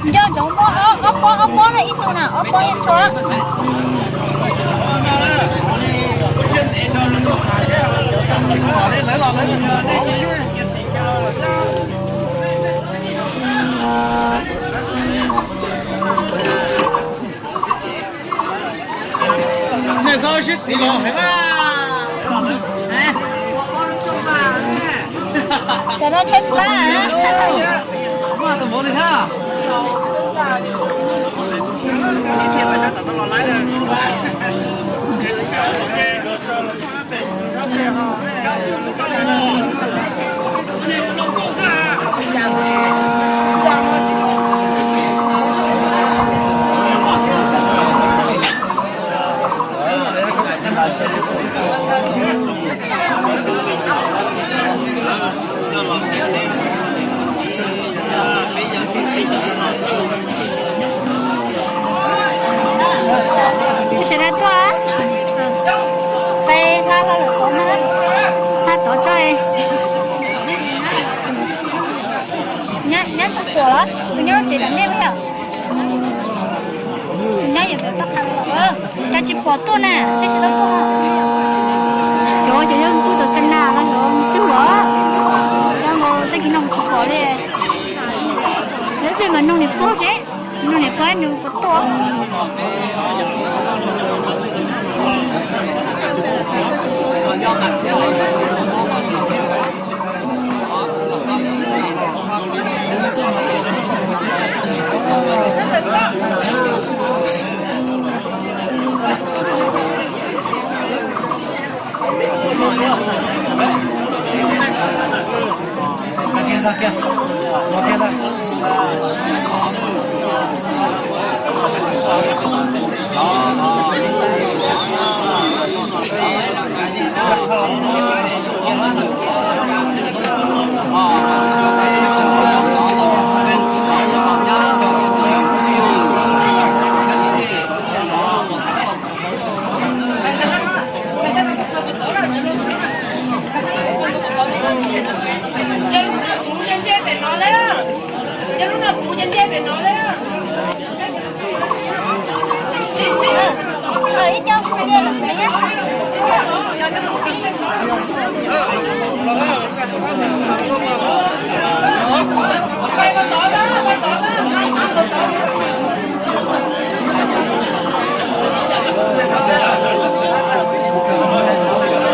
Nco ntsoov muab ob pob ob pob na, ib tug na ob pob yeej txhua. Nej txhob sib txiv los heev na. Cov no tshaib plab. Sawv daws tuaj, peb hla hla lawm tod na, hla tod tso. Nyab txog tuaj los, tus nyob tsev tom nej yom. Tus nyob yog peb pab qha los, cas tsis pom tuaj na, tsis tsis tau tuaj. Xyov xyov yog kuj tau xa nas los xyov twg los, cov nkaus tag kis no tsis pom li. Lawv pheej mas noog niam pog seb, noog niam pog nws puas tuaj.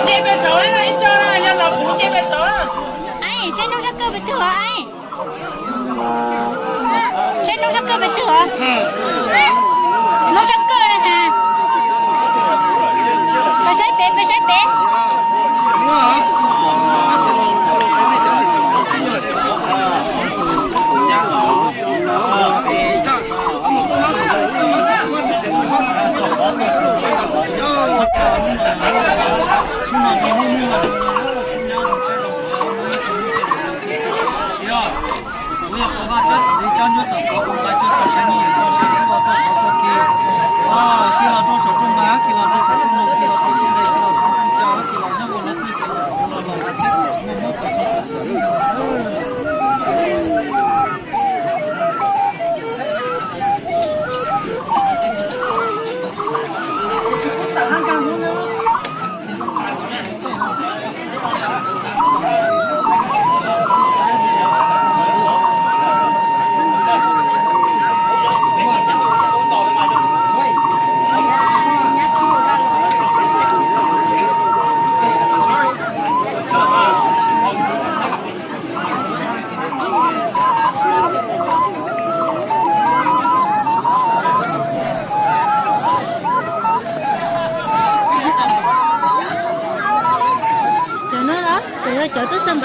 Nce pem saud na, ib co na, yog los puv nce pem saud na. Aib, saib noob sab kawj pem twg os aib? Saib noob sab kawj pem twg os? Noob sab kawj na has. Peb saib pem, peb saib pem. Kuv yog Pov Vaj Tsab Xim Lis, Tsab Ntsuab Xeem Pov, kuv nqa cuaj txhua sab nyiaj, txhua sab nyiaj tuaj thov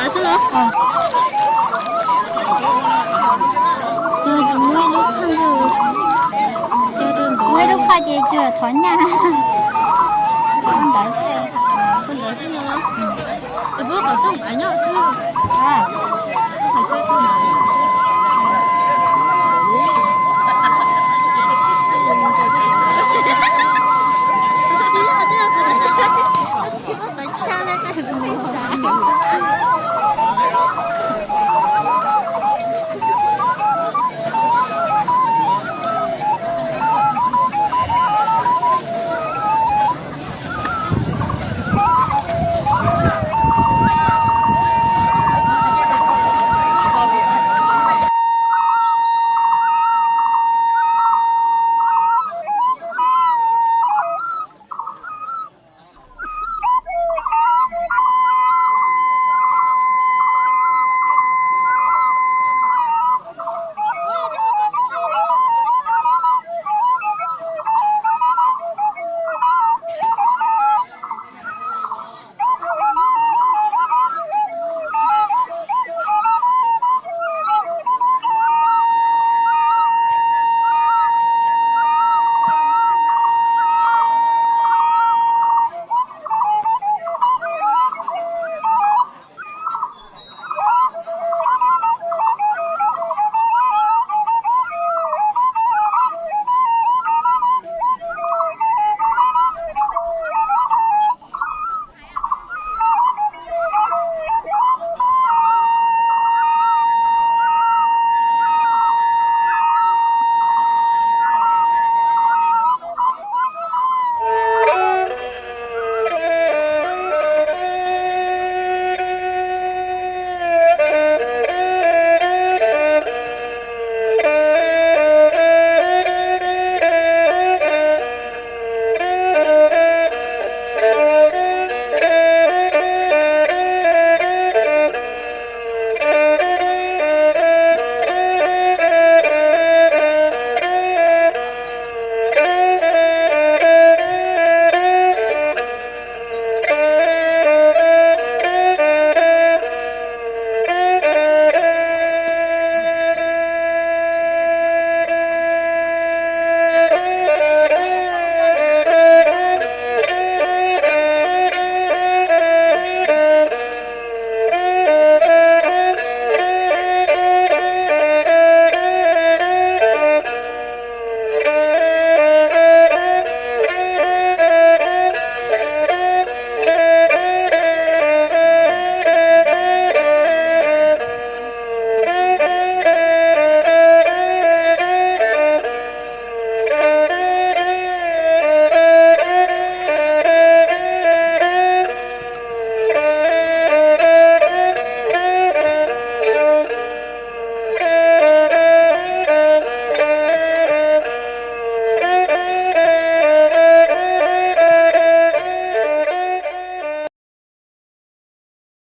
Xwb los? Ces tsis muaj ib lub phaj, muaj ib lub phaj ces cuag thov nyaj. Ntawd xwb, ntawd xwb no. Tus pub kom tuaj nyob xwb.